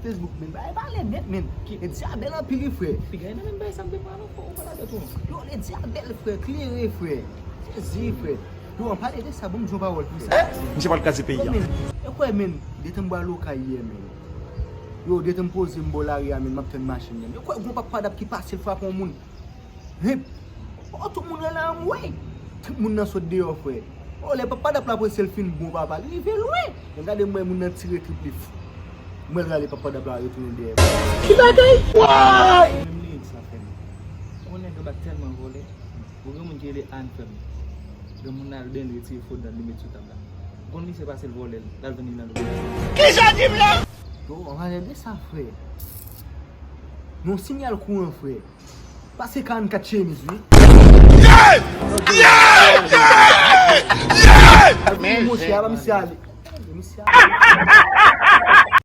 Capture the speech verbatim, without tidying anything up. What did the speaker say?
Facebook, men bagay pale nèt, men. Lady a bèl anpil, wi, frè. Piga nan menm bagay sa m te pale, frè, ou pale de tou. Yo, Lady a bèl, frè, klere, frè. Sezi, frè. Yo, an pale de sa, ban m di yon pawòl, frè. Misye pral kraze peyi a. Men, e kwè, men, detan m bò lokay yè, men. Yo, detan m poze m bò lari a, men, m ap tann machin nan. E kwè, gon papa dap ki pase l frape yon moun. Hip. Oh, tout moun rele anmwey. Tout moun nan sot deyò, frè. Oh, lè papa dap la prese l fin bon papa, li rive lwen. Men gade mwen, moun nan tire trip li fou. Mwen rale papa dap la retounen dèyè. Ki bagay? Why? Menm li sa fè m. Konnen gen bat tèlman vòlè. Bon, gen moun ki rele Ann fè m. Gen moun al benyen retire fo dan li met sou tab la. Gon misye pase l vòlè l, l al vann li nan lobida. Ki jan di m la? Yo, an pale de sa, frè. Yon sinyal kouran, frè. Pase karannkat chemiz, wi. Monchè, aba misye ale. Misye ale.